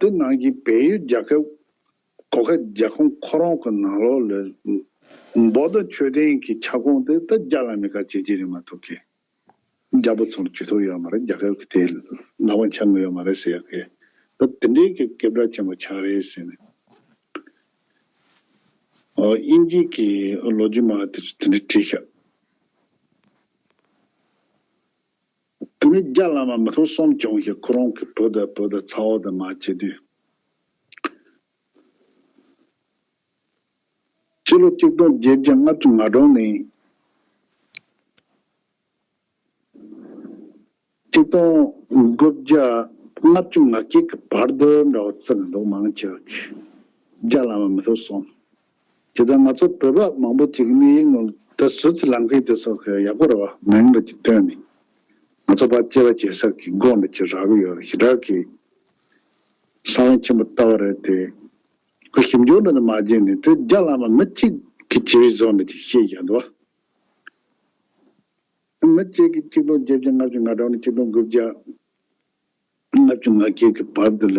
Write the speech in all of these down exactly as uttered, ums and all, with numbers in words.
དེ་ནང་བཞིན་བལ་ཡུལ་རྒྱལ་ཁབ་གོ་ཁ་རྒྱལ་ཁོངས་ཁོ་རང་གི་ནང་ལོགས་ལ་བོད་མཆོད་རྟེན་གྱི་ཁྱབ་ཁོངས་དེ་ད་རྒྱ་བླ་མའི་ཁ་བྱེད་ཀྱི་རེད་མ་གཏོགས་ཀྱི། རྒྱལ་པོ་ཚོར་ཇུས་གཏོགས་ཡོད་མ་རེད། རྒྱལ་ཁབ་ཀྱི་དེ་ལག་པ་འཆང་གི་ཡོད་མ་རེད་ཟེར་ཡག་གི། ད་དེ་འདྲའི་གི་སྐད་གྲགས་ཆེན་པོ་ཆགས་རེད་ཟེར་ནས། ཨོ་དབྱིན་ཇིའི་གི་ལོ་རྒྱུས་མ་དེ་ཚོ་དེ་འདྲ་བྲིས་ཤག་དེ་ནས་རྒྱ་བླ་མ་མི་ཐོག་གསུམ་བྱུང་ཞིང་ཁོ་རང་གི་བུ་དང་བུ་དང་ཚ་བོ་དང་མར་བྱེད་དུས། སྤྱི་ལོ་གཅིག་སྟོང་བརྒྱད་བརྒྱ་ལྔ་བཅུ་ང་དྲུག་ནས་གཅིག་སྟོང་དགུ་བརྒྱ་ལྔ་བཅུ་ང་བརྒྱད་ཀྱི་བར་དུ་འདྲ་བ་བརྩི་གི་འདུག་མང་ཆེ་བ་གིས་རྒྱ་བླ་མ་མི་ཐོག་གསུམ། དེ་ལྟར་ང་ཚོ་བོད་པ་མང་པོ་ཅིག་གནས་ཡིག་ནང་ད་ཟུར་ཚི་ལང་ཁའི་དེ་ཚོ་གི་ཡག་པོ་རེད་བ། མིང་འདྲ་ཅིག་བཏོན་ནས་ང་ཚོ་ཕར་སྐྱེ་བ་སྐྱེ་ས་གི་སྒོ་འདྲ་ཅིག་རག་གི་ཡོད་རེད། ཞེ་དྲག་གི་ས་བོན་ཆེན་པོ་ལྟ་བ་རེད་དེ། ཁོ་ཞིབ་འཇུག་འདྲ་ནི་མ་བྱས་ནས་དེ་རྒྱ་བླ་མ་མི་གཅིག་གི་བྱས་པའི་བཟོ་འདྲ་ཅིག་བཤད་བཞག་འདུག་བ། མི་གཅིག་གིས་གཅིག་སྟོང་བརྒྱད་བརྒྱ་ལྔ་བཅུ་ང་དྲུག་ནས་གཅིག་སྟོང་དགུ་བརྒྱ་ལྔ་བཅུ་ང་བརྒྱད་ཀྱི་བར་དུ་ལ་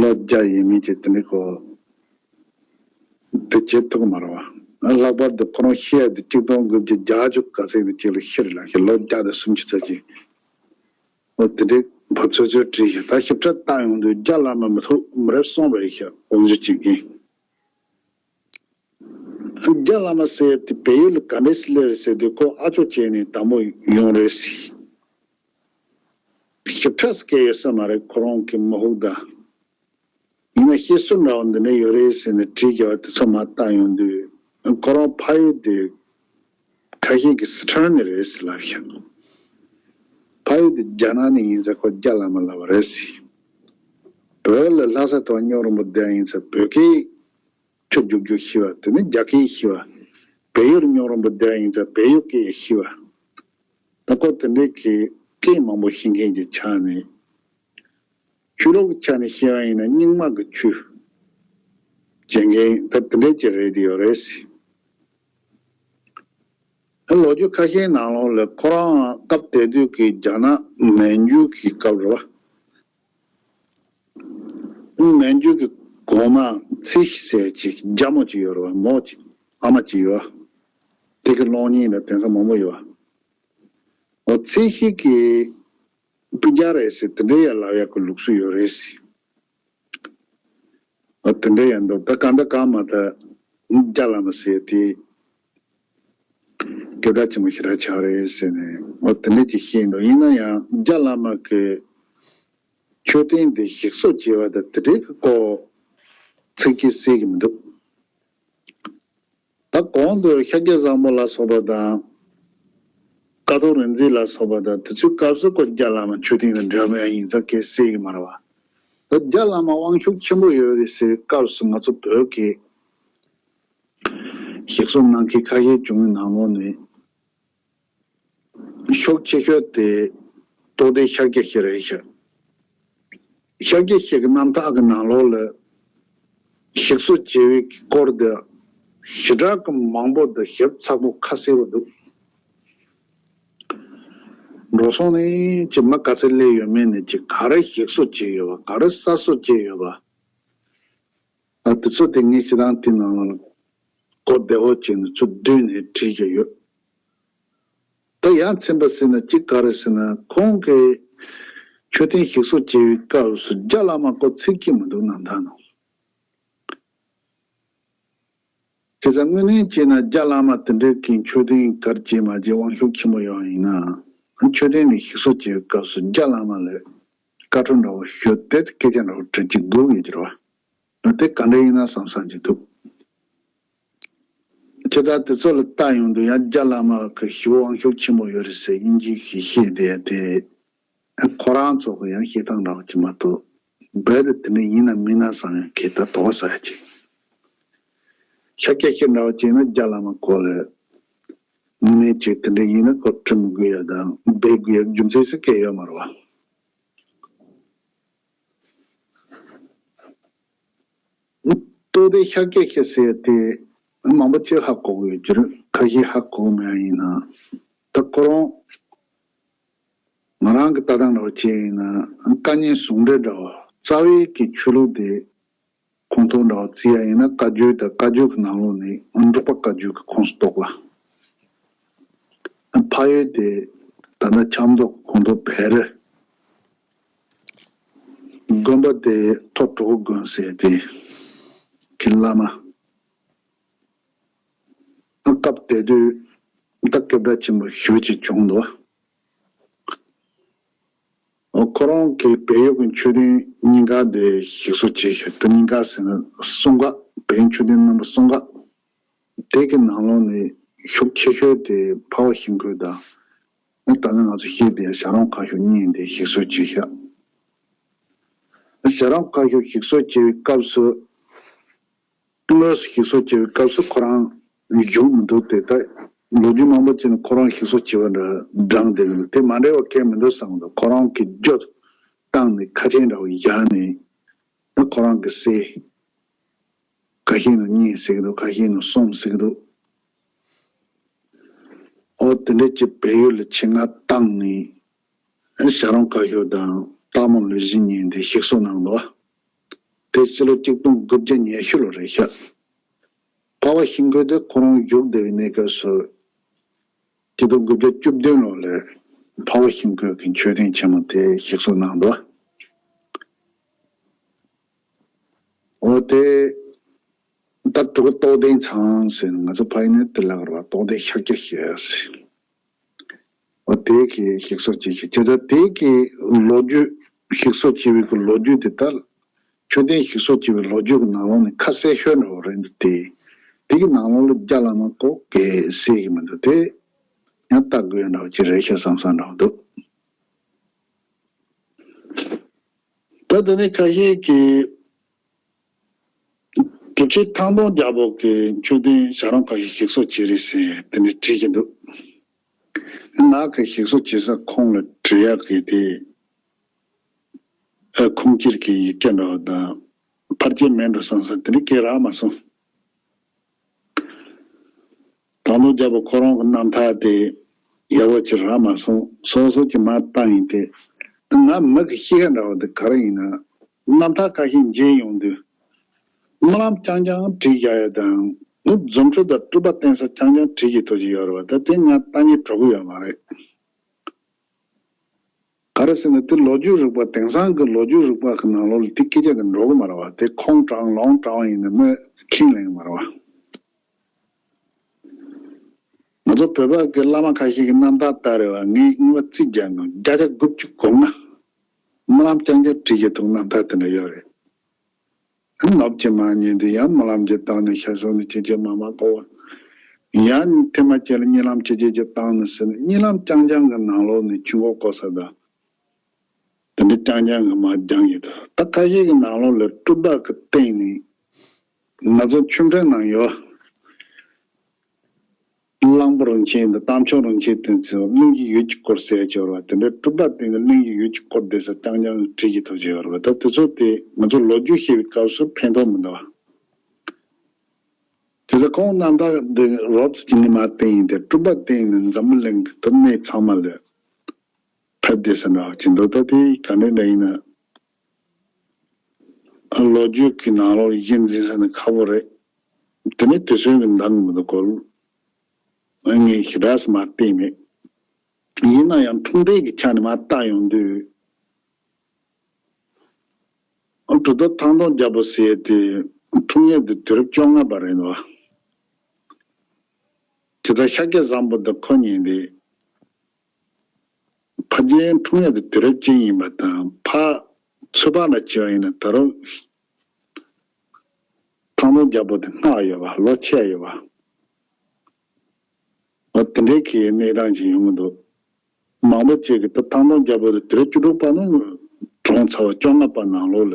ལོ་བརྒྱ་ཡས་མས་ཀྱི་དེ་འདྲ་ཁོ་དེ་བྱེད་ཐུབ་ཀྱི་མ་རེད་བ། ལྷག་པར་དུ་ཁོ་རང་ཤི་ཡ་དེ་གཅིག་སྟོང་དགུ་བརྒྱ་བརྒྱད་ཅུ་ག་ཚོད་དེ་གཅིག་ལ་ཤི་རེད་ལ། ལོ་བརྒྱ་དང་སུམ་ཅུ་ཙམ་ཅིག་འོ་དེ་འདྲའི་ཕར་ཚུར་ཚུར་བྲིས་ཤིང་ད་ཞིབ་ཕྲ་བལྟ་ཡོང་དུས་རྒྱ་བླ་མ་མི་ཐོག་མི་རབས་གསུམ་པ་ཡིན་ཤག་དབུ་འཛུགས་བྱེད་མཁན། རྒྱ་བླ་མ་ཟེར་ཡ་དེ་བལ་ཡུལ་ལ་ག་འདྲས་སླེབས་རེད་ཟེར་དུས་ཁོ་ཨ་ཅོ་བྱས་ནས་དང་པོ་ཡོང་རེད་ཟེར། ཞིབ་ཕྲ་སྐད་ཡོད་ས་མ་རེད། ཁོ་རང་གི་མི་ཧུག་ད། ཡིན་ན་བཤད་སྲོལ་འདྲ་བ་འདི་འདྲ་ཡོད་རེད་ཟེར་ནས་བྲིས་རྒྱག་པ་དེ་ཚོ་མར་བལྟ་ཡོང་དུས་ཁོ་རང་ཕ་ཡུལ་དེ་ཁ་ཤས་ཀྱིས་སི་ཁྲོན་ནས་རེད་ཟེར་ལབ་ཤག་ཕ་ཡུལ་དེ་རྒྱ་ནག་ནས་ཡིན་ཙང་ཁོ་རྒྱ་བླ་མ་ལབ་པ་རེད་ཟེར། བོད་ལ་ལྷ་ས་ཐོག་སྙོག་རུམ་པོ་བསྡད་ཡིན་ཙང་བོད་སྐད་ཆུ་རྒྱུག་རྒྱུག་ཤི་བ་དེ་ནི་རྒྱ་སྐད་ཤི་བ། བལ་ཡུལ་སྙོག་རུམ་པོ་བསྡད་ཡིན་ཙང་བལ་ཡུལ་སྐད་ཤི་བ། ད་ཁོ་དེ་འདྲའི་གི་སྐད་མང་པོ་ཤེས་མཁན་གྱི་ཆ་ནས། ཆོས་ལུགས་ཀྱི་ཆ་ནས་བཤད་པ་ཡིན་ན་རྙིང་མ་གི་ཆོས་བྱེད་མཁན་ད་དེ་འདྲའི་ཅིག་རེད་དེ་ཡོད་རེད། ད་ལོ་རྒྱུས་ཁ་ཤས་ནང་ལོགས་ལ་ཁོ་རང་སྐབས་དེ་དུས་ཀྱི་རྒྱ་ནག་མན་ཇུ་གི་སྐབས་རེད་བ། མན་ཇུ་གི་གོང་མ་ཚེ་ཤི་ཟེར་ཅིག་རྒྱ་མོ་ཅིག་ཡོད་རེད་བ། མོ་ཅིག་ཨ་མ་ཅིག་ཡོད་བ། དེ་གི་གློག་བརྙན་དང་དེང་སང་མང་པོ་ཡོད་བ། འོ་ཚེ་ཤི་གི་སྤུན་ཀྱག་རེད་ཟེར་དེ་འདྲའི་ཡ་ལབ་ཡག་གི་ལུགས་སྲོལ་ཡོད་རེད་ཟེར། ཨ་དེ་འདྲ་ཡང་འདུག་ད་གང་ལྟར་གང་མ་ད་རྒྱ་བླ་མ་ཟེར་དེ་སྐད་གྲགས་ཆེན་པོ་ཞེ་དྲག་ཆགས་རེད་ཟེར་ནས་འོ་དེ་འདྲ་ཅིག་བཤད་འདུག་ཡིན་ན་ཡང་རྒྱ་བླ་མ་གི་མཆོད་རྟེན་དེ་ཞིག་གསོ་བྱས་པ་དང་དེ་འདྲའི་གི་སྐོར་ཚིག་གིས་གསལ་གི་མི་འདུག་ད་གོང་དུ་ཤཱཀྱ་བཟང་པོ་ལ་སོགས་པ་དང་། ཀཿཐོག་རིག་འཛིན་ལ་སོགས་པ་དང་དེ་ཚོའི་སྐབས་སུ་ཁོ་རྒྱ་བླ་མ་མཆོད་རྟེན་དང་འབྲེལ་བ་ཡིན་ཙང་སྐད་གསལ་གི་མ་རེད་བ། ད་རྒྱ་བླ་མ་དབང་ཤུགས་ཆེན་པོ་ཡོད་རེད་ཟེར་བའི་སྐབས་སུ་ང་ཚོ་བོད་ཀྱི་ཞིག་གསོ་གནང་མཁན་ཁ་ཤས་བྱུང་བའི་ནང་ལོགས་ནས་ཤུགས་ཆེ་ཤོས་དེ་རྟོགས་ལྡན་ཤཱཀྱ་ཤྲཱི་རེད་ཤག་ཤཱཀྱ་ཤྲཱི་གི་རྣམ་ཐར་གི་ནང་ལོགས་ལ་ཞིག་གསོ་བྱེད་པའི་སྐོར་དེ་ཞེ་དྲག་གི་མང་པོ་དང་ཞིབ་ཚགས་པོ་ཁ་གསལ་པོ་འདུག་འགྲོ་སོང་ནས་ཅི་མ་ག་ཚད་སླེབས་ཡོད་མེད་ནས་ཅི་ག་རེ་ཞིག་གསོ་བྱས་ཡོད་པ་ག་རེ་གསར་གསོ་བྱས་ཡོད་པ། ཨ་དེ་ཚོ་དེ་ངས་སྤྱིར་བཏང་དེ་ནང་ལ་གོ་བདེ་བོ་བྱས་ནས་ཚུར་བསྡུས་ནས་བྲིས་བཞག་ཡོད། ད་ཡ་མཚན་པ་ཟེར་ན་ཅི་ག་རེ་ཟེར་ན་ཁོང་གིས་མཆོད་རྟེན་ཞིག་གསོ་བྱེད་པའི་སྐབས་སུ་རྒྱ་བླ་མ་སྐོར་ཚིག་གཅིག་མི་འདུག་རྣམ་ཐར་ནང་། དེ་ཙང་དངོས་གནས་བྱས་ན་རྒྱ་བླ་མ་དེ་འདྲའི་གི་མཆོད་རྟེན་གར་བྱེད་མ་བྱེད་དབང་ཤུགས་ཆེན་པོ་ཡོད་ཡིན་ན། མཆོད་རྟེན་ནས་ཞིག་གསོ་བྱེད་པའི་སྐབས་སུ་རྒྱ་བླ་མ་ལ་བཀའ་འཁྲོལ་འདྲ་བོ་ཞུ་དེ་སྐད་ཆ་འདྲ་བོ་དྲི་གཅིག་དགོས་ཡོད་ཀྱི་རེད་བ། དེ་ག་འདྲ་ཡིན་ན་བསམ་བསམ་གྱི་འདུག་ཁྱེད་ཚ་དེ་ཚོ་ལ་ལྟ་ཡོང་དུས་ཡང་རྒྱ་བླ་མ་གི་ཞི་བ་དབང་ཤུགས་ཆེན་པོ་ཡོད་རེད་ཟེར་དབྱིན་ཇི་གིས་བཤད་བསྡད་དེ། ཁོ་རང་ཚོ་གི་ཡང་བཤད་སྟངས་འདྲ་བ་ཅིག་མ་གཏོགས་རྦད་དེ་དེ་འདྲ་ཡིན་ན་མིན་ན་བསམ་ཡང་གི་ད་དོགས་ས་ཡ་ཅིག་ཤཱཀྱ་ཤྲཱི་འདྲ་བ་ཅིག་ན་རྒྱ་བླ་མ་སྐོར་ལ་དངོས་གནས་ཅིག་དེ་འདྲ་ཡིན་ན་སྐོར་བྲི་མི་དགོས་ཡ་དང་འབད་དགོས་ཡ་རྒྱུ་མཚན་ཟེར་སྐད་ཡོད་མ་རེད་བ། རྟོགས་ལྡན་ཤཱཀྱ་ཤྲཱི་ཟེར་ཡ་དེ་མང་པོ་ཅིག་ཧ་གོ་གི་ཡོད་ཀྱི་རེད། ཁ་ཤས་ཧ་གོ་གི་མེད་ཡ་ཡིན་ན་ད་ཁོ་རང་ང་རང་གི་ལྟ་སྟངས་འདྲ་བོ་ཅིག་ཡིན་ན་བཀའ་རྙིང་ཟུང་འབྲེལ་འདྲ་བོ་ རྩ་བའི་གི་ཆོས་ལུགས་དེ་ཁོངས་གཏོགས་འདྲ་བ་བརྩི་ཡ་ཡིན་ན། བཀའ་བརྒྱུད་དང་། བཀའ་བརྒྱུད་ཀྱི་ནང་ལོགས་ནས་འབྲུག་པ་བཀའ་བརྒྱུད་ཀྱི་ཁོངས་སུ་གཏོགས་ལ། འཕགས་ཡུལ་དེ་ད་ལྟ་ཆབ་མདོ་ཁོངས་གཏོགས་བེ་རི། དགོན་པ་དེ་ཐོ་གྲུ་གུ་དགོན་ཟེར་དེ་གི་བླ་མ། སྐབས་དེ་དུས་ད་སྐད་གྲགས་ཆེན་པོ་ཞེ་པོ་ཅིག་བྱུང་འདུག། ཁོ་རང་གིས་བལ་ཡུལ་གྱི་མཆོད་རྟེན་གཉིས་ཀ་དེ་ཞིག་གསོ་བྱས་ཤག། དེ་གཉིས་ཀ་ཟེར་ན་གསུམ་ཀ། བལ་ཡུལ་མཆོད་རྟེན་རྣམ་པ་གསུམ་ཀ་དེ་གི་ནང་ལོགས་ནས་ཤུགས་ཆེ་ཤོས་དེ་འཕགས་པ་ཤིང་ཀུན་དང་། ད་ནི་ང་ཚོ་བཤད་དེ་བྱ་རུང་ཁ་ཤོར་གཉིས་དེ་ཞིག་གསོ་བྱས་ཤག། བྱ་རུང་ཁ་ཤོར་ཞིག་གསོ་བྱས་པའི་སྐབས་སུ། དངོས་སུ་ཞིག་གསོ་བྱས་པའི་སྐབས་སུ་ཁོ་རང་བཞུགས་མི་འདུག་སྟེ། ད་ལོ་རྒྱུས་མང་པོ་བྱས་ནས་ཁོ་རང་ཞིག་གསོ་བྱས་པ་འདྲ་བགྲངས་བསྡད་ཀྱི་འདུག། དེ་མ་འདྲ་བ་གང་ཡང་མི་འདུག་བསམ་གྱི་འདུག། ཁོ་རང་གིས་རྒྱུ་བཏང་ནས་ཁ་ཆེམས་འདྲ་བ་བཞག་ནས། ད་ཁོ་རང་གི་སྲས་ཁ་ཤས་ནང་གཉིས་ཟེར་གྱི་འདུག། ཁ་ཤས་ནང་གསུམ་ཟེར་གྱི་འདུག། ཨོ་དེ་འདྲ་ཅིག་བལ་ཡུལ་ལ་ཆེད་མངགས་བཏང་ནས། བྱ་རུང་ཁ་ཤོར་དང་སྟག་མོ་ལུས་སྦྱིན་གཉིས་དེ་ཞིག་གསོ་གནང་འདུག། དེ་ཕྱི་ལོ་གཅིག་སྟོང་དགུ་བརྒྱ་ཉི་ཤུ་ལོ་རེད་ཤག། འཕགས་པ་ཤིང་ཀུན་དེ་ཁོ་རང་བཞུགས་བསྡད་པའི་གནས་སྐབས་སུ། གཅིག་སྟོང་དགུ་བརྒྱ་བཅུ་བདུན་ལོ་ལ་འཕགས་པ་ཤིང་ཀུན་གྱི་མཆོད་རྟེན་ཆེན་མོ་དེ་ཞིག་གསོ་གནང་འདུག། འོ་དེ་ད་གྲུ་གུ་རྟོགས་ལྡན་ཚང་ཟེར་ནས། ང་ཚོ་ཕ་ཡུལ་ནས་དེ་ལབ་ཀྱི་རེད་པ། རྟོགས་ལྡན་ཤཱཀྱ་ཞེས་ཟེར། འོ་དེ་གི་ཞིག་གསོ་བྱས་ཤག། བྱས་ཙང་དེ་གི་ལོ་རྒྱུས། ཞིག་གསོ་བྱས་པའི་གི་ལོ་རྒྱུས་དེ། ད་མཆོད་རྟེན་ཞིག་གསོ་བྱས་པའི་ལོ་རྒྱུས་ཀྱི་ནང་ལོགས་ནས་ཁ་གསལ་ཤོས་འདྲ་བོ་རེད་འདུག། དེ་དེ་གི་ནང་ལོགས་ལ་རྒྱ་ལ་མ་གོ་གི་གསལ་གི་མི་འདུག། དེ་ཡང་ལྟ་དགོས་འདྲ་བོ་ཅིག་རེད་ཤག་བསམ་བསམ་འདྲ་བོ་འདུག། ད་དེ་ནས་ཁ་ཤས་ཀྱིས་གྲུབ་ཆེན་ཐང་སྟོང་རྒྱལ་པོ་གི་མཆོད་རྟེན་བྱ་རུང་ཁ་ཤོར་ཞིག་གསོ་བྱས་རེད་ཟེར་དེ་འདྲ་བྲིས་ཀྱི་འདུག། ང་གི་ཞིག་གསོ་བྱེད་ས་ཁོངས་ལ་བྲིས་ཡག་གི་དེ། ཨ། ཁུངས་སྐྱེལ་གྱི་ཡིག་ཆ་འདྲ་བོ་དང་ཕལ་ཆེར་མེད་འགྲོ་བསམ་བསམ་དེ་འདྲ་སྐད་རག་མ་སོང་། ཐང་སྟོང་རྒྱལ་པོ་ཁོ་རང་གི་རྣམ་ཐར་དེ་ཡག་པོ་ཅིག་རག་མ་སོང་། སོ་སོ་གྱིས་མར་བཏང་ཡིན་ཏེ། ང་མི་གི་གཤིས་ཀ་འདྲ་བོ་དེ་ག་རེ་ཡིན་ན། རྣམ་ཐར་ཁ་ཤས་མཇལ་ཡོང་དུས། རྨི་ལམ་རྐྱང་རྐྱང་བྲིས་བཞག་ཡ་དང་། ནི་རྫུ་འཕྲུལ་དང་སྤྲུལ་པ་བསྟན་ས་རྐྱང་རྐྱང་བྲིས་ཀྱི་ཐུགས་ཀྱི་ཡོད་རེད་པ། ད་དེ་ང་ལྟ་ཉན་འགྲོ་གི་ཡོད་མ་རེད། ག་རེ་ཟེར་ན། དེ་ལོ་རྒྱུས་རིག་པ། དེང་སང་གི་ལོ་རྒྱུས་རིག་པ་གི་ནང་ལོགས་ལ་དེ་སྐད་ཆ་དེ་འགྲོ་གི་མ་རེད་པ། དེ་ཁུངས་དྲངས་ལུང་དྲངས་པ་ཡིན་ན་མི་ཁས་ལེན་གི་མ་རེད་པ། ང་ཚོ་བོད་པ་གི་བླ་མ་ཁ་ཤས་ཀྱི་རྣམ་ཐར་ལྟར་རེད་པ། ངས་རྔན་པ་རྩིས་རྒྱག་ན་བརྒྱ་ཆ་དགུ་བཅུ་གོ་ལྔ་རྨི་ལམ་རྐྱང་རྐྱང་བྲིས་ཀྱི་འདུག། རྣམ་ཐར་དེ་འདྲ་ཡོད་རེད། ནོར་གྱིས་མ་ཉེན་དུས་ཡང་རྨི་ལམ་གྱིས་བཏང་ནས་ཤར་ཕྱོགས་ནས་ཅི་བྱེད་མ་མ་གོ་བ། ཡང་ཐེངས་མ་གཅིག་ལ་གཉིད་ལམ་ཅི་བྱེད་ཅི་བཏང་ནས་ཟེར་ནས། གཉིད་ལམ་རྐྱང་རྐྱང་གི་ནང་ལོགས་ནས་ཆུ་འགོ་བསྐོར་ས་དང་། དེ་འདྲ་རྐྱང་རྐྱང་གི་མར་རྒྱང་ཡོད་དོ། ད་ཁ་ཤས་ཀྱི་ནང་ལོགས་ལ་སྤྲུལ་པ་གི་སྟེང་ནས། ང་ཚོ་ཆོས་འབྲེལ་ནང་ཡོད། གླང་པོ་རིན་ཆེན་དང་རྟ་མཆོག་རིན་ཆེན་དེ་ཚོ་གླིང་གི་ཡུལ་གྱིས་བསྐོར་ཟེར་ཡ་ཅིག་ཡོད་རེད་པ། དེ་འདྲའི་སྤྲུལ་པ་སྟེང་ནས་གླིང་གི་ཡུལ་གྱིས་བསྐོར་བསྡད་ས་རྐྱང་རྐྱང་བྲིས་ཀྱི་ཐུགས་ཀྱི་ཡོད་རེད་པ། ད་དེ་ཚོ་དེ་ང་ཚོ་ལོ་རྒྱུས་ཤེས་པའི་སྐབས་སུ་ཕན་ཐོགས་མི་འདུག་པ། དེ་ཚོ་ཁོང་རྣམ་ཐར་འདི་རོབ་ཙམ་ཅིག་ནས་མར་བསྟན་ཡིན་ཏེ། སྤྲུལ་པ་སྟེང་ནས་འཛམ་བུ་གླིང་གི་ད་གནས་ཚང་མ་ལ་ཕེབས་བསྡད་ས་འདྲ་བ་ཅིག་འདུག། ད་དེ་ག་འདྲ་འདྲ་ཡིན་ན། ལོ་རྒྱུས་ཀྱི་ནང་ལོགས་གཞི་འཛིན་ས་ནི་ཁག་པོ་རེད། དེ་ནས་དུས་ཚོད་ཀྱི་འདང་མི་འདུག་གོ། ངས་ཞེ་དྲག་མར་བལྟས་མེད། ཡིན་ན་ཡང་འཁྲུངས་འདས་ཀྱི་ཆ་ནས་མར་བལྟ་ཡོང་དུས། ཨ། གྲུབ་ཐོབ་ཐང་སྟོང་རྒྱལ་པོ་ཟེར་དེ་འཁྲུངས་ཡས་དེ་དུས་རབས་བཅོ་ལྔ་པ་རེད་འདུག། དེ་ལྟར་ཤཱཀྱ་བཟང་པོ་དང་ཁོ་གཉིས་དེ། ཕལ་ཆེར་འཁྲུངས་ཡས་དེ་དུས་རབས་གཅིག་ཡིན་པ་དང་། ཕར་ཚོད་དཔག་ལ་བྱས་པ་ཡིན་ན་ད་རུང་ཐང་སྟོང་རྒྱལ་པོ་དེ་སྔ་ཡོད་པ། ལོ་ཆེ་ཡོད་པ། འོ་དེ་འདྲའི་གི་གནས་སྟངས་ཤིག་ཡོང་གི་འདུག། མང་པོ་ཅིག་གིས་ད་ཐང་སྟོང་རྒྱལ་པོ་དེ་དུས་རབས་བཅུ་དྲུག་པ་ནང་གྲོངས་ཚར་བ། བཅོ་ལྔ་པ་ནང་ལོགས་ལ།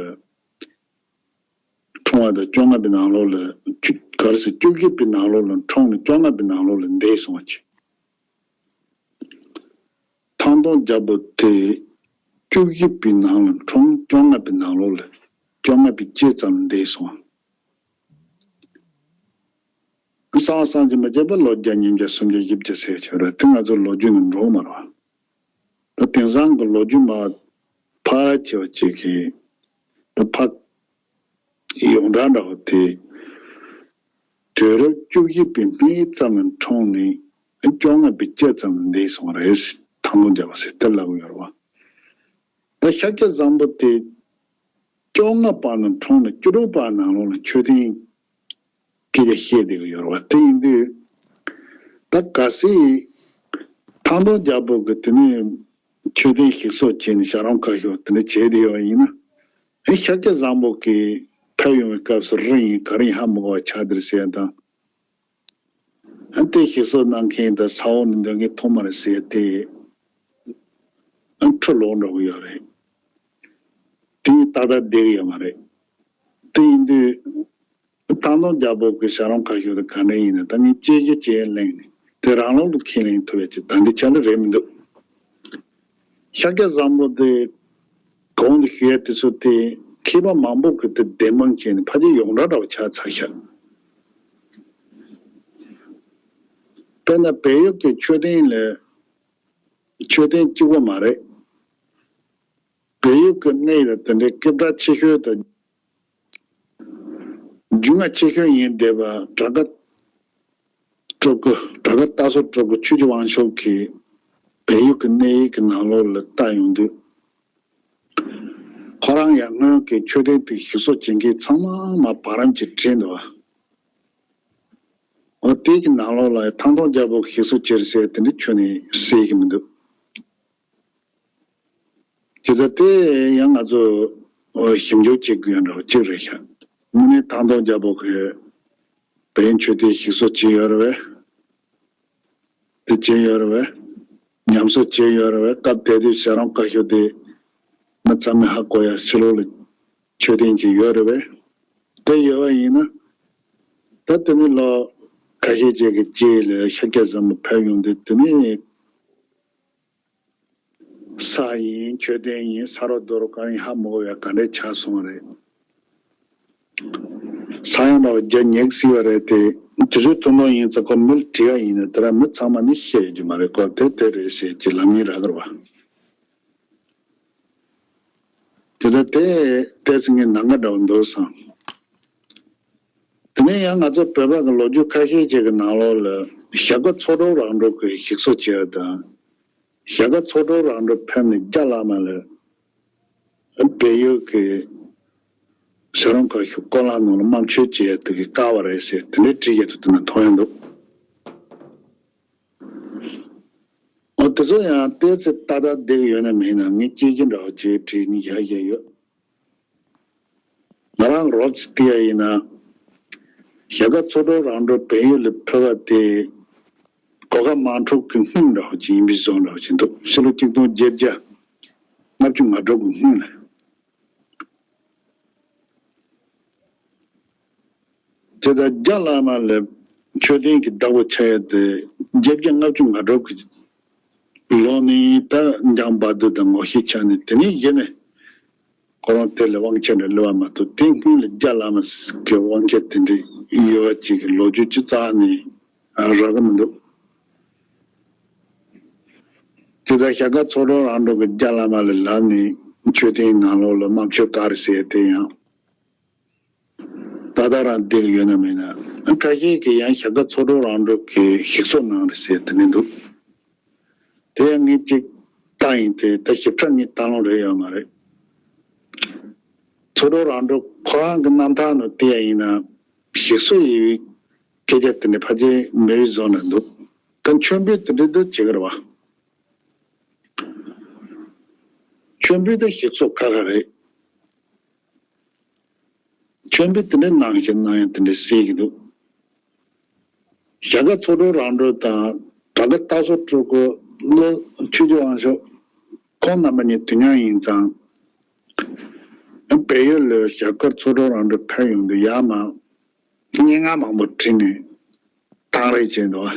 འཁྲུངས་པ་དང་བཅོ་ལྔ་པའི་ནང་ལོགས་ལ། བཅུ། ག་རེ་ཟེར། བཅུ་བཞི་པའི་ནང་ལོགས་ལ་འཁྲུངས་ནས་བཅོ་ལྔ་པའི་ནང་ལོགས་ལ་འདས་སོང་བ་ཅིག། ཐང་སྟོང་རྒྱལ་པོ་དེ་བཅུ་བཞི་པའི་ནང་ལ་འཁྲུངས། བཅོ་ལྔ་པའི་ནང་ལོགས་ལ། བཅོ་ལྔ་པའི་དཀྱིལ་ཙམ་ལ་འདས་སོང་། གསང་བ་གསང་ཆེན་མ་བྱས་པར་ལོ་བརྒྱ་ཉིས་བརྒྱ་སུམ་བརྒྱ་བཞི་བརྒྱ་ཟེར་ཆོག་རེད། དེ་ང་ཚོ་ལོ་རྒྱུས་ནང་འགྲོ་གི་མ་རེད་པ། ད་དེང་སང་གི་ལོ་རྒྱུས་མར་ཕར་བྱས་པ་ཅིག་གིས། ད་ཕར་ཡོངས་གྲགས་འདྲ་བོ་དེ། དུས་རབས་བཅུ་བཞི་པའི་སྨད་ཙམ་ལ་འཁྲུངས་ནས་བཅོ་ལྔ་པའི་དཀྱིལ་ཙམ་ལ་འདས་སོང་བ་རེད། ཐང་སྟོང་རྒྱལ་པོ་ཟེར་དེ་ལབ་ཀྱི་ཡོད་རེད་བ། ད་ཤཱཀྱ་བཟང་པོ་དེ་བཅོ་ལྔ་པ་ལ་འཁྲུངས་ནས་བཅུ་དྲུག་པ་ནང་ལོགས་ལ་མཆོད་རྟེན་སྐད་ཆ་བཤད་བསྡད་ཀྱི་ཡོད་རེད་བ། དེ་ཡིན་དུས་ད་གལ་སྲིད་ཐང་སྟོང་རྒྱལ་པོ་གི་དེ་ནས་མཆོད་རྟེན་ཞིག་གསོ་བྱས་ནས་བྱ་རུང་ཁ་ཤོར་དེ་འདྲ་བྱས་བསྡད་ཡོད་པ་ཡིན་ན། ཨེ་ཤཱཀྱ་བཟང་པོ་གིས་ཕེབས་ཡོང་བའི་སྐབས་སུ་རི་ཡིན་གངས་རི་ཡིན་ཧ་མི་གོ་བ་ཆགས་བསྡད་ཟེར་ཡ་དང་། ཨ་དེ་ཞིག་གསོ་གནང་མཁན་དང་ས་འོག་ནས་འདོན་མཁན་ཐོན་མ་རེད་ཟེར་ཡ་དེ། ཨ་འཁྲུལ་ལོག་འགྲོ་གི་ཡོད་རེད། དེ་ཏག་ཏག་བསྡད་ཀྱི་ཡོད་མ་རེད། དེ་ཡིན་དུས། ཐང་སྟོང་རྒྱལ་པོ་གི་བྱ་རུང་ཁ་ཤོར་དེ་ག་འདྲ་ཡིན་ན་ད་ངས་དཔྱད་གཞི་ཅིག་གླེང་ནས་དེ་རང་ལུགས་ལ་ཁས་ལེན་ཐུབ་ཡ་ཅིག་ད་འདི་ཆ་ལ་རེད་མི་འདུག་ཤཱཀྱ་བཟང་པོ་དེ་གོང་དུ་ཞུས་ཡ་དེ་ཚོ་དེ་མཁས་པ་མང་པོ་གིས་དེ་བདེན་དཔང་བྱས་ནས་ཕལ་ཆེར་ཡོངས་གྲགས་འདྲ་བོ་ཆགས་ཚར་ཤག་དཔེར་ན་བལ་ཡུལ་གྱི་མཆོད་རྟེན་ལ་མཆོད་རྟེན་གཅིག་པོ་མ་རེད། བལ་ཡུལ་གྱི་གནས་ལ་དེ་འདྲའི་སྐད་གྲགས་ཆེ་ཤོས་དང་རྒྱུས་མངའ་ཆེ་ཤོས་ཡིན་བསྡད་པ་གྲགས་པ་སྤྲུལ་སྐུ། གྲགས་པ་སྟག་ཚང་སྤྲུལ་སྐུ་ཆོས་ཀྱི་དབང་ཕྱུག་གིས་བལ་ཡུལ་གྱི་གནས་ཡིག་གི་ནང་ལོགས་ལ་བལྟ་ཡོང་དུས། ཁོ་རང་ཡང་སྔོན་གྱི་མཆོད་རྟེན་དེ་ཞིག་གསོ་བྱེད་མཁན་ཚང་མ་མར་བར་རམ་གྱིས་བྲིས་འདུག་བ། འོ་དེ་གི་ནང་ལོགས་ལ་ཐང་སྟོང་རྒྱལ་པོ་ཞིག་གསོ་བྱེད་ཟེར་དེ་འདྲ་ཁྱོན་ནས་གསལ་གྱི་མི་འདུག་བྱས་ཙང་དེ་ཡང་ང་ཚོ་ཞིབ་འཇུག་བྱེད་དགོས་འདྲ་བོ་གཅིག་རེད་ཤག་དངོས་གནས་ཐང་སྟོང་རྒྱལ་པོ་གིས་བལ་མཆོད་རྟེན་ཞིག་གསོ་བྱས་ཡོད་རེད་བས། དེ་བྱས་ཡོད་རེད་བས། ཉམས་གསོ་བྱས་ཡོད་རེད་བས། སྐབས་དེ་དུས་བྱ་རུང་ཁ་ཤོར་དེ་མི་ཚང་མས་ཧ་གོ་ཡ་ཕྱི་ལོགས་ལ་མཆོད་རྟེན་ཅིག་ཡོད་རེད་བས། དེ་ཡོད་པ་ཡིན་ན་ད་དེ་ནས་ལོ་ཁ་ཤས་ཅིག་གི་རྗེས་ལ་ཤཱཀྱ་བཟང་པོ་ཕེབས་ཡོང་དུས་དེ་ནས། ས་ཡིན་མཆོད་རྟེན་ཡིན་ས་རོ་རྡོ་རོ་གང་ཡིན་ཧ་མ་གོ་ཡ་ག་འདྲས་ཆགས་སོང་བ་རེད། ས་ཡོམ་འདྲ་བ་རྒྱག་ཉེག་སྲིད་པ་རེད་དེ། དུས་ཚོད་ཐུང་ཐུང་ཡིན་ཙང་ཁོ་མི་ལ་དྲི་བ་ཡིན་ན་དེ་ར་མི་ཚང་མ་ནི་ཤེས་ཡོད་ཀྱི་མ་རེད། ཁོ་དེ་དེ་རེད་ཟེར་གྱི་ལབ་མཁན་རག་གི་རེད་བ། དེ་ལྟར་དེ་ཏོག་ཙམ་ངས་ནམ་མཁའ་འདྲ་བོ་འདུག་བསམ། དེ་ནས་ཡང་ང་ཚོ་བོད་པ་གི་ལོ་རྒྱུས་ཁ་ཤས་ཅིག་གི་ནང་ལོགས་ལ་ཞྭ་སྒབ་ཚོགས་དྲུག་རང་གྲོལ་གྱི་ཞིག་གསོ་བྱས་པ་དང་། ཞྭ་སྒབ་ཚོགས་དྲུག་རང་གྲོལ་ཕེབས་ནས་རྒྱ་བླ་མ་ལ་བལ་ཡུལ་གྱི་བྱ་རུང་ཁ་ཤོར་སྐོར་ལམ་ནང་ལ་དམར་མཆོད་བྱས་དེ་གི་བཀག་པ་རེད་ཟེར་དེ་འདྲའི་བྲིས་ཡ་དེ་དེ་ན་མཐོང་ཡ་འདུག་འོ་དེ་ཚོ་ཡང་ཏོག་ཙམ་ཏག་ཏག་བསྡད་ཀྱི་ཡོད་ན་མེད་ན་ངས་དཔྱད་ཀྱི་འདྲ་བོ་བྱས་བྲིས་ནས་བཞག་བཞག་ཡོད། ང་རང་རོབ་ཙམ་བལྟས་ཡ་ཡིན་ན། ཞྭ་སྒབ་ཚོགས་དྲུག་རང་གྲོལ་བལ་ཡུལ་ལ་ཕེབས་པ་དེ། གོ་ཁ་དམག་འཁྲུག་གི་སྔོན་འདྲ་བོ་ཅིག་ཡིན་པའི་བཟོ་འདྲ་བོ་ཅིག་འདུག་ཕྱི་ལོ་ཆིག་སྟོང་བརྒྱད་བརྒྱ་ལྔ་བཅུ་ང་དྲུག་གི་སྔོན་ལ། དེ་ལྟར་རྒྱ་བླ་མ་ལ་མཆོད་རྟེན་གྱི་བདག་པོ་ཆགས་ཡ་དེ་བརྒྱད་བརྒྱ་ལྔ་བཅུ་ང་དྲུག་གི་ལོ་ནས་ད་འཇང་བ་དུར་དང་ངོ་ཤེས་ཆགས་ནས་དེ་ནས་གཞི་ནས་ཁོ་རང་དེ་ལ་དབང་ཆ་འདྲ་སླེབས་པ་མ་གཏོགས་དེ་སྔོན་ལ་རྒྱ་བླ་མ་གི་དབང་ཆ་དེ་འདྲ་ཡོད་པ་ཅིག་གི་ལོ་རྒྱུས་ཅི་རྩ་ནས་རག་གི་མི་འདུག་དེ་ལྟར་ཞྭ་སྒབ་ཚོགས་དྲུག་རང་གྲོལ་གྱི་རྒྱ་བླ་མ་ལ་ལབ་ནས་མཆོད་རྟེན་ནང་ལོགས་ལ་དམར་མཆོད་བཀག་རེད་ཟེར་དེ་ཡང་། ཏག་ཏག་རང་བསྡད་ཀྱི་ཡོད་ན་མེད་ན། ཁ་ཤས་ཀྱིས་ཡང་ཞྭ་སྒབ་ཚོགས་དྲུག་རང་གྲོལ་གྱི་ཞིག་གསོ་གནང་རེད་ཟེར་དེ་ནས་འདུག་དེ་ཡང་ངས་ཅིག་བལྟས་ཡིན་དེ་ད་ཞིབ་ཕྲ་ངས་བལྟས་ལོང་རེད་ཡོད་མ་རེད། ཚོགས་དྲུག་རང་གྲོལ་ཁོ་རང་གི་རྣམ་ཐར་ནང་བལྟས་ཡ་ཡིན་ན་ཞིག་གསོ་ཡི་བའི་སྐད་ཆ་དེ་འདྲ་ཕལ་ཆེར་མེད་པའི་བཟོ་འདྲ་འདུག་ད་མཆོད་འབུལ་དེ་འདྲ་འདུག་བྱེད་ཀྱི་རེད་བ། མཆོད་འབུལ་དེ་ཞིག་གསོ་ཁག་ཁག་རེད། མཆོད་འབུལ་དེ་འདྲའི་གནང་བཞིན་གནང་ཡང་དེ་འདྲའི་གསལ་གྱི་འདུག་ཞྭ་སྒབ་ཚོགས་དྲུག་རང་གྲོལ་དང་གྲགས་པ་སྟག་ཚང་སྤྲུལ་སྐུ། བློ་ཆོས་ཀྱི་དབང་ཕྱུག་ཁོང་རྣམ་པ་གཉིས་དུས་མཉམ་ཡིན་ཙང་། བལ་ཡུལ་ལ་ཞྭ་སྒབ་ཚོགས་དྲུག་རང་གྲོལ་ཕེབས་ཡོང་དུས་ཡར་མར་སྙན་ངག་མང་པོ་བྲིས་ནས་བཏང་རེས་བྱས་འདུག་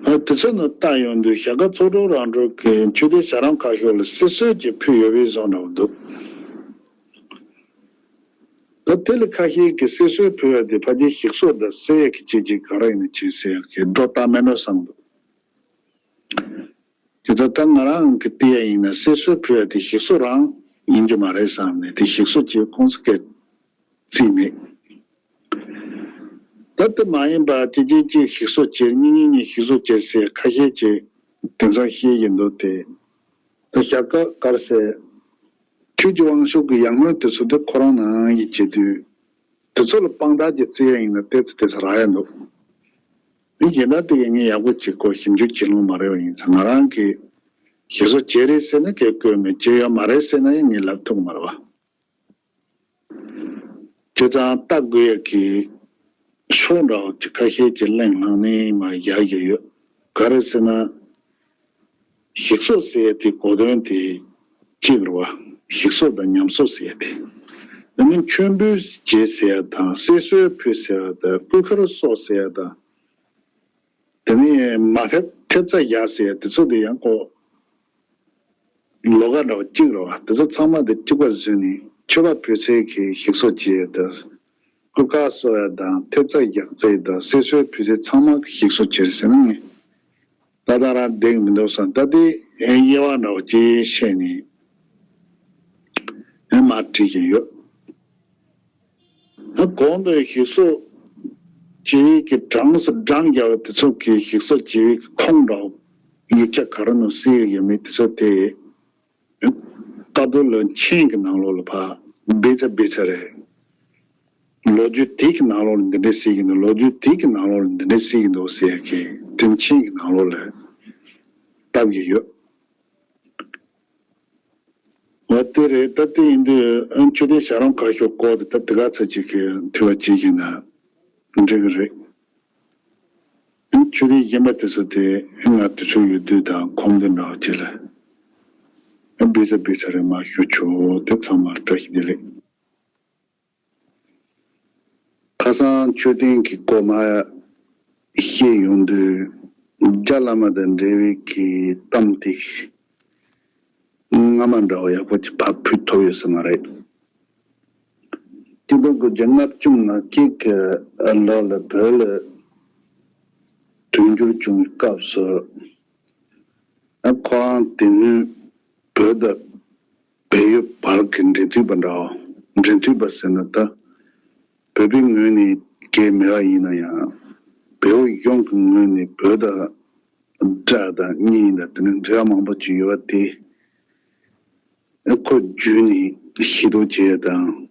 ཨ་དེ་ཚོ་ནང་ལྟ་ཡོང་དུས་ཞྭ་སྒབ་ཚོགས་དྲུག་རང་གྲོལ་གྱིས་མཆོད་རྟེན་ཞྭ་རོང་ཁ་ཤོར་ལ་གསེར་གསོལ་ཅིག་ཕུལ་ཡོད་པའི་བཟོ་འདྲ་བོ་འདུག་ད་དེ་ལ་ཁ་ཤས་ཀྱིས་གསེར་གསོལ་ཕུལ་བ་དེ་ཕལ་ཆེར་ཞིག་གསོ་དང་གསེར་ཡས་ཀྱི་ཅིག་ཅིག་ག་རེ་ཡིན་ན་ཅིག་ཟེར་ཡག་གི་འགྲོ་སྟངས་མེད་འགྲོ་བསམ་འདུག་དེ་ལྟར་ད་ང་རང་གི་བལྟས་ཡ་ཡིན་ན་གསེར་གསོལ་ཕུལ་བ་དེ་ཞིག་གསོ་རང་ ཡིན་རྒྱུ་མ་རེད་བསམ་ནས་དེ་ཞིག་གསོ་བྱེད་ཁོང་ཚོ་སྐད་བརྩིས་མེད། ད་དེ་མ་ཡིན་པ་གཅིག་གཅིག་གཅིག་ཞིག་གསོ་བྱེད། གཉིས་གཉིས་གཉིས་ཞིག་གསོ་བྱེད་ཟེར་ཁ་ཤས་ཀྱིས་དེང་སང་བཤད་ཀྱི་འདུག་སྟེ། ད་ཞྭ་སྒབ་དཀར་ཟེར། ཆོས་ཀྱི་དབང་ཤུགས་ཀྱི་ཡར་ངོའི་དེ་ཚོ་དེ་ཁོ་རང་ནང་གི་བྱེད་དུས། དེ་ཚོ་ལ་དཔང་རྟགས་ཀྱི་བརྩི་ཡ་ཡིན་ན་ཏོག་ཙམ་ཏོག་ཙམ་རག་ཡ་འདུག་འདི་རྒྱལ་དར་དེ་གས་ངས་ཡག་པོ་ཅིག་གོ་ཞིབ་འཇུག་བྱེད་ལོང་མ་རེད་པ། ཡིན་ཙང་ང་རང་གིས་ཞིག་གསོ་བྱེད་རེད་ཟེར་ན་སྐད་བཀོད་མེད། བྱེད་ཡོད་མ་རེད་ཟེར་ན་ཡང་ངས་ལབ་ཐུབ་ཀྱི་མ་རེད་པ། བྱས་ཙང་ལྟ་དགོས་ཡ་གི་ཕྱོགས་འདྲ་བོ་ཅིག་ཁ་ཤས་ཀྱིས་གླེང་བསླངས་ནས་མར་རྒྱག་གི་ཡོད། ག་རེ་ཟེར་ན། ཞིག་གསོ་ཟེར་ཡ་དེ་གོ་དོན་དེ་གཅིག་རེད་པ། ཞིག་གསོ་དང་ཉམས་གསོ་ཟེར་ཡ་དེ། དེ་ནི་མཆོད་འབུལ་བྱེད་ཟེར་ཡ་དང་བསད་གསོལ་ཕུལ་ཟེར་ཡ་དང་སྐུ་འཁོར་གསོ་ཟེར་ཡ་དང་། དེ་ནས་མ་ཐེབས་ཐེབས་རྩ་བཞག་ཟེར་ཡ་དེ་ཚོ་དེ་ཡང་ཁོ་ལོགས་ཀ་འདྲ་བོ་གཅིག་རེད་པ། དེ་ཚོ་ཚང་མ་དེ་གཅིག་པ་བཟོས་ནས་མཆོད་པ་ཕུལ་ཚད་ཀྱི་ཞིག་གསོ་བྱེད་ཡ་དང་། སྐུ་ཁམས་གསོ་ཡ་དང་ཐེབས་རྩ་བཞག་ཚད་དང་བསད་གསོལ་ཕུལ་ཚད་ཚང་མ་གི་ཞིག་གསོ་བྱེད་ཟེར་ན་ངས་ད་ལྟ་རང་བསྡད་ཀྱི་མི་འདུག་བསམ། ད་དེ་དབྱེ་བ་འདྲ་བོ་ཅིག་བཤད་ནས་ཨེ་མར་བྲིས་ཀྱི་ཡོད། ཨ་གོང་དུ་ཞིག་གསོ་བྱེད་པའི་གི་གྲངས་སུ་འགྲངས་རྒྱག་པ་དེ་ཚོ་གི་ཞིག་གསོ་བྱེད་པའི་གི་ཁུངས་འདྲ་བོ་ཡིག་ཆ་ག་རེ་ནང་གསལ་ཡོད་མེད་དེ་ཚོ་དེ། བཀའ་བསྡུ་ལ་མཆན་གྱི་ནང་ལོགས་ལ་ཕར་སྦས་ཚ་སྦས་ཚ་རེད། ལོ་རྒྱུས་དེ་གི་ནང་ལོགས་ལ་འདི་འདྲས་ཟེར་གྱི་འདུག་ལོ་རྒྱུས་དེ་གི་ནང་ལོགས་ལ་འདི་འདྲས་ཟེར་གྱི་འདུག་ཟེར་ཡ་གི་དེ་མཆན་གྱི་ནང་ལོགས་ལ་བཏབ་ཀྱི་ཡོད། འོ་དེ་རེད། ད་དེ་ཡིན་དུས་ཨ་མཆོད་རྟེན་བྱ་རུང་ཁ་ཤོར་སྐོར་དེ་ད་དེ་ག་ཚོད་ཅིག་གི་འཐུས་པ་བྱེད་ཀྱི་ན་འགྲིག་གི་རེད། མཆོད་རྟེན་གཞན་པ་དེ་ཚོ་དེ་ང་དུས་ཚོད་ཡོད་དུས་དང་ཁོམ་དུས་འདྲ་བ་ཅིག་ལ་སྦས་ཚ་སྦས་ཚ་རེ་མར་ཞུ་ཆོག་དེ་ཚང་མར་བཀྲ་ཤིས་བདེ་ལེགས། ཁ་སང་མཆོད་རྟེན་གྱི་སྐོར་མར་བཤད་ཡོང་དུས་རྒྱ་བླ་མ་དང་འབྲེལ་བའི་གི་གཏམ་དེ་སྔ་མ་འདྲ་བ་ཡག་པོ་ཅིག་ཕར་ཕུད་ཐུབ་ཡོད་ས་མ་རེད། སྤྱི་ལོ་དགུ་བརྒྱ་ལྔ་བཅུ་ང་གཅིག་གི་ལོ་ལ་བོད་ལ་དུས་འགྱུར་བྱུང་བའི་སྐབས་སུ། ཨ་ཁོ་རང་དེ་སྔོན་བོད་དང་བལ་ཡུལ་བར་གྱི་འབྲེལ་མཐུད་པ་འདྲ་བོ། འབྲེལ་མཐུད་པ་ཟེར་ན་ད་བོད་པའི་ངོས་ནས་གལ་མེད་པ་ཡིན་ན་ཡང་བལ་པོ་གཞུང་གི་ངོས་ནས་བོད་དང་དགྲ་དང་གཉེན་དང་དེ་ནས་འབྲེལ་བ་མང་པོ་ཅིག་ཡོད་པ་དེ་ཨ་ཁོ་བརྒྱུད་ནས་ཤེས་རྟོགས་བྱས་དང་།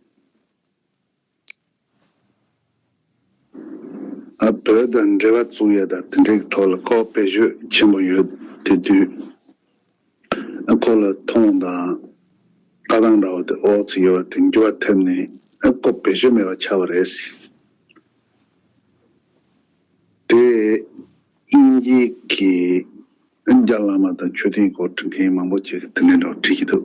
ཨ་བོད་དང་འབྲེལ་བ་བཙུགས་ཡས་དང་དེ་འདྲའི་ཐོག་ལ་ཁོ་བེད་སྤྱོད་ཆེན་པོ་ཡོད་དེ་དུས། ཨ་ཁོ་ལ་མཐོང་དང་ལྟ་སྟངས་འདྲ་བོ་དེ་འོག་ཚུད་ཡོད་པ་དེ་འགྱུར་བ་ཐེབས་ནས་ཨ་ཁོ་བེད་སྤྱོད་མེད་པ་ཆགས་པ་རེད། དེ་དབྱིན་ཇི་གི་རྒྱ་བླ་མ་དང་མཆོད་རྟེན་སྐོར་འབྲི་མཁན་མང་པོ་ཅིག་གིས་དེ་འདྲའི་འདྲ་བོ་བྲིས་ཀྱི་འདུག་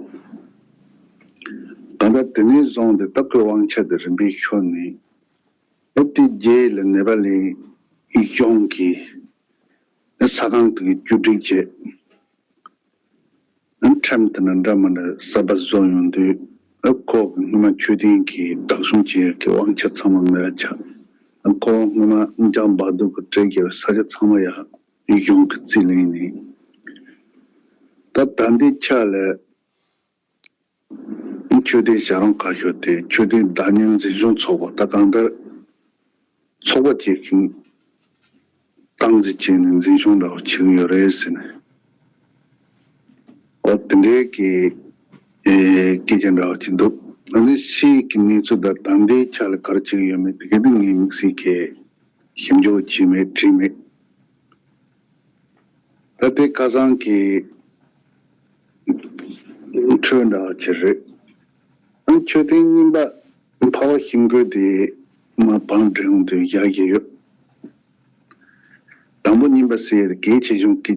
ད་ལྟ་དེ་ནས་བཟུང་སྟེ་ད་ཁོའི་དབང་ཆ་དེ་རིམ་པས་ཤོར་ནས། ཨ་དེ་རྗེས་ལ་ནེ་པ་ལི་གཞུང་གིས་ཨ་ས་ཁང་དེ་གི་བཅོས་སྒྲིག་བྱས། ཨ་ཁྲིམས་དེ་འདྲ་འདྲ་མི་འདྲ་གསར་པ་བཟོ་ཡོང་དུས་ཨ་ཁོ་གི་སྔོན་མ་མཆོད་རྟེན་གྱི་བདག་སྐྱོང་བྱེད་ཡག་གི་དབང་ཆ་ཚང་མ་མེད་པ་ཆགས། ཨ་ཁོ་རང་སྔོན་མ་འཇང་བ་དུ་གི་གྲས་བརྒལ་བའི་ས་ཆ་ཚང་མ་ཡང་གཞུང་གིས་རྩིས་ལེན་ནས། ད་ད་ལྟའི་ཆ་ལ། མཆོད་རྟེན་བྱ་རུང་ཁ་ཤོར་ཏེ་མཆོད་རྟེན་བདག་གཉེར་འཛིན་སྐྱོང་ཚོགས་པ་ད་གང་ལྟར་ཚོགས་པ་བཅས་ཀྱིས་སྟངས་འཛིན་བྱས་ནས་འཛིན་སྐྱོང་འདྲ་བོ་བྱེད་ཀྱི་ཡོད་རེད་ཟེར་ནས། འོ་དེ་འདྲའི་གི་ཨེ་སྐད་ཆ་འདྲ་བོ་ཅིག་འདུག་ཨ་ནི་ཕྱིའི་གི་གནས་ཚུལ་དང་ད་ལྟའི་ཆ་ལ་ག་རེ་བྱེད་ཀྱི་ཡོད་མེད་དེ་ག་དེ་ངས་དམིགས་བསལ་གྱི་ཞིབ་འཇུག་བྱས་མེད་བྲིས་མེད། ད་ལྟའི་ཁ་སང་གི་འཕྲོས་འདྲ་བ་ཅིག་རེད། ཨ་མཆོད་རྟེན་རྙིང་པ་འཕགས་པ་ཤིང་ཀུན་དེ་མར་བང་སྒྲིག་ཡོང་དུས་བཞག་གི་ཡོད། དང་པོ་རྙིང་པ་ཟེར་གལ་ཆེ་ཆུང་གི